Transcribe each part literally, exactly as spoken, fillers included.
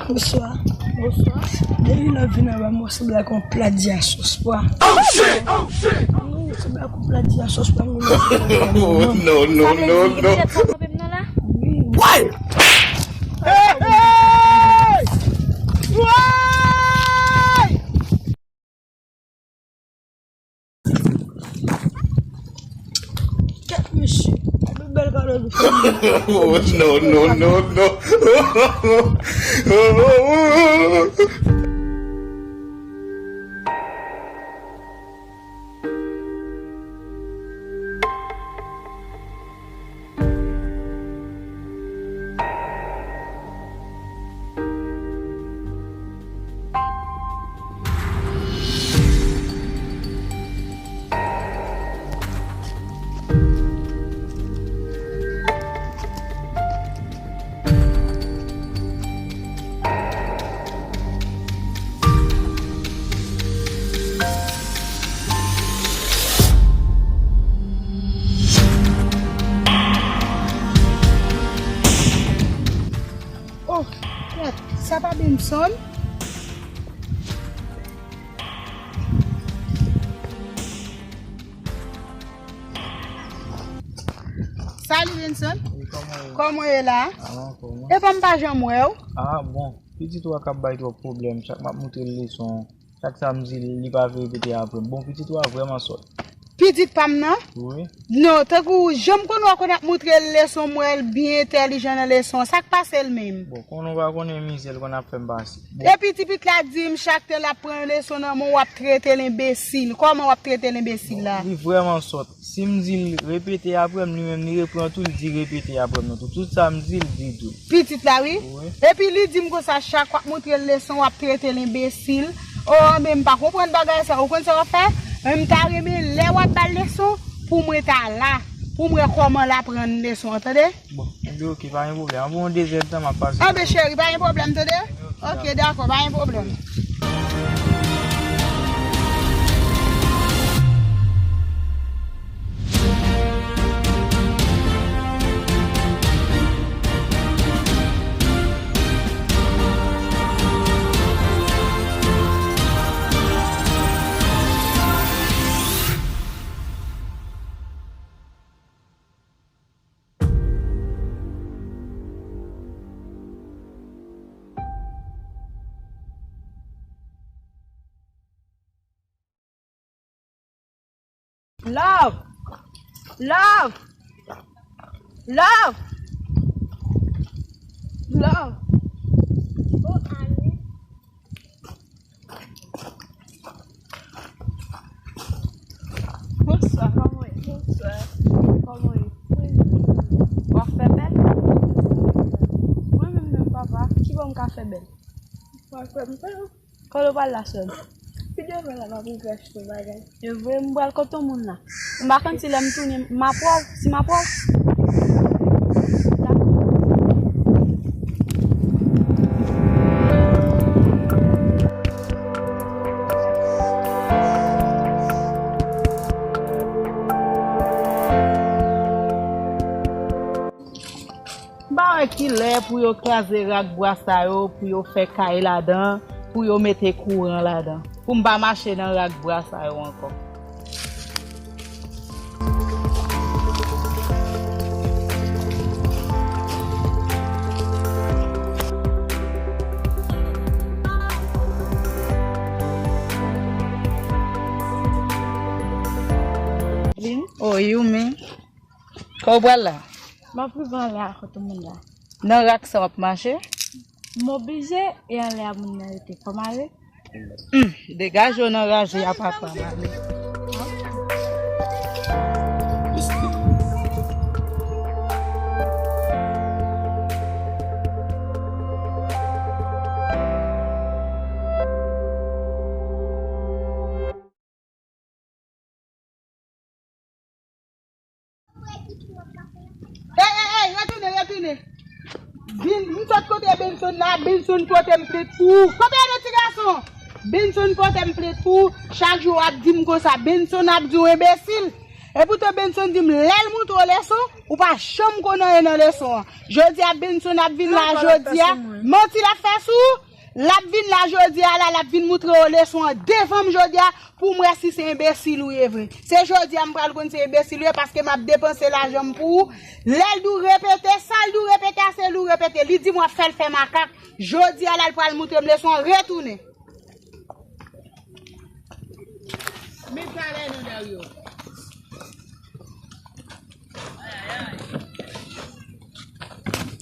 Bonswa. Bonswa. Depi lè w vin anba m, w sanble ak yon plat di a sòs pwa. Oh, shit! Oh, shit! Non, w sanble ak yon plat di a sòs pwa, nou. Oh, no, no, no, no. Sa vle di, se sa kanpe m nan la? Wi. Why? Hey, hey! Why? Kèt mesye, gade bèl kado nou fè. Oh, no, no, no, no. Oh, kèt, sa pa Benson? Salut Benson. Wi, kòman w ye? Kòman w ye la? Ah, kòman? Epa m pa janm wè w. Ah, bon. Pitit ou a k ap bay twòp pwoblèm. Chak m ap moutre l leson, chak sa m di l, li pa vle repete apre m. Bon, pitit ou a vrèman sòt. Pitit pa m nan? Wi. Non, tankou jan m konn wè w konn ap moutre l leson, m wè l byen entèlijan nan leson. Sa k pase l menm? Bon, konnen w pa konnen mizè l konn ap fè m pase. Bon. Epi ti pitit la di m chak tan l ap pran leson nan men w, w ap trete l enbesil. Kòman w ap trete l enbesil la? Li vrèman sòt. Si m di l repete apre m, li menm li repran tou, li di repete apre m nan tou. Tout sa m di l, li di tou. Pitit la, wi. Wi. Epi li di m konsa, chak w ap moutre l leson, w ap trete l enbesil. O, anben, m pa konprann bagay sa. Ou konn sa w ap fè? Men m ta renmen lè w ap ba l leson, pou mwen ta la, pou m wè kòman l aprann leson an, tande? Bon, enben, oke, pa gen pwoblèm. Anvan yon dezyèm tan, m ap pase. Anben, cheri, pa gen pwoblèm, tande? Ok, dakò, pa gen pwoblèm. Love! Love! Love! Love! Oh, Annie. Bonswa, kòman w ye? Bonswa. Kòman w ye? W ap fè bèl? Mwen menm menm, papa, kibò m ka fè bèl? W ap fè bèl. Kote w pral la, sè m? Pi devan la, m ap rive achte yon bagay. E vre, m pral kote yon moun la. M pa konn si lè m tounen, m ap wè w, si m ap wè w. Dakò. M pa wè kilè pou yo kraze rak bwa sa yo, pou yo fè kay ladan, pou yo mete kouran ladan. Pou m pa mache nan rak bwa sa yo ankò. Vin? Oh, Yumi. Kò w pral la? M ap rive anlè a kote moun la. Nan rak sa w ap mache? M oblije e anlè a moun nan rete. Fò m ale? Hmm, degaje w nan raje a papa, m ale. Ey, ey, ey, retounen, retounen. Bin, m sot kote Benson la, Benson pote m plent pou ou. Kote w ye, ti gason? Benson pote m plent pou ou. Chak jou w ap di m konsa, Benson ap di w enbesil. Epoutan Benson di m lè l moutre w leson, ou pa janm konn anyen nan leson an. Jodi a Benson ap vin la jodi a, manti l ap fè sou ou. L ap vin la jodi a la, l ap vin moutre w leson an devan m jodi a pou m wè si se enbesil ou ye vre. Se jodi a m pral konn se enbesil ou ye paske m ap depanse lajan m pou ou. Lè l di w repete, sa l di w repete a, se li w repete. Li di m w ap fè l fè makak. Jodi a la, l pral moutre m leson an. Retounen. Men talè non, Dario.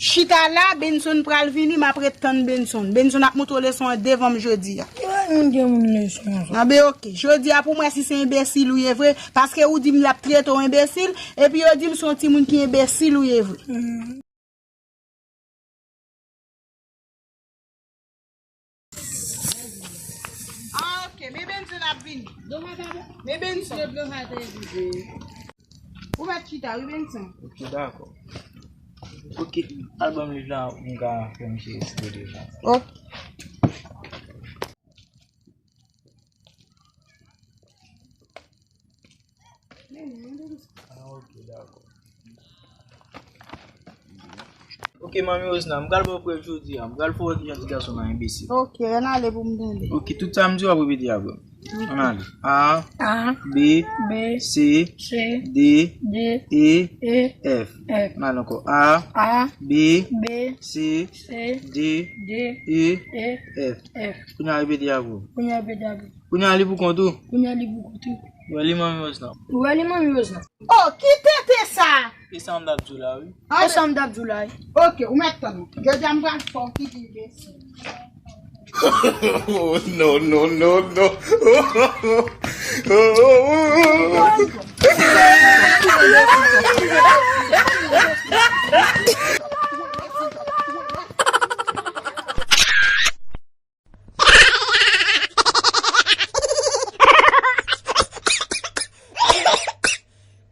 Chita la, Benson pral vini, m ap ret tann Benson. Benson ap moutre w leson an devan m jodi a. Ki lòt moun gen moun leson an? Anben, oke. Jodi a pou m wè si se enbesil ou ye vre, paske ou di m y ap trete w enbesil, epi yo di m se yon timoun ki enbesil ou ye vre. Ah, ok. Men Benson ap vini. Men Benson. Ou mèt chita, wi, Benson. Ok, dakò. Ok, al ban m liv la, m ka fè misye esplike deja. Ok. Ah, ok, dakò. Ok, manmi Rosna, m pral ba w prèv jodi a. M pral fè w wè kijan ti gason nan enbesil. Ok, ann ale pou m tande. Ok, tout sa m di w ap repete apre m. Ann ale. A, A, B, B, C, C, D, D, E, E, F. F. Ann ale ankò. A, A, B, B, C, C, D, D, E, E, F. F. Kounye a repete apre w. Kounye a repete apre. Kounye a li pou kont ou. Kounye a li pou kont ou. Ou wè li manmi Rosna. Ou wè li manmi Rosna. Oh, ki tenten sa? E sa m t ap di w la, wi. E sa m t ap di w la, wi. Ok, ou mèt tann. Jodi a m pral fè w ki di enbesil. Oh, no, no, no, no.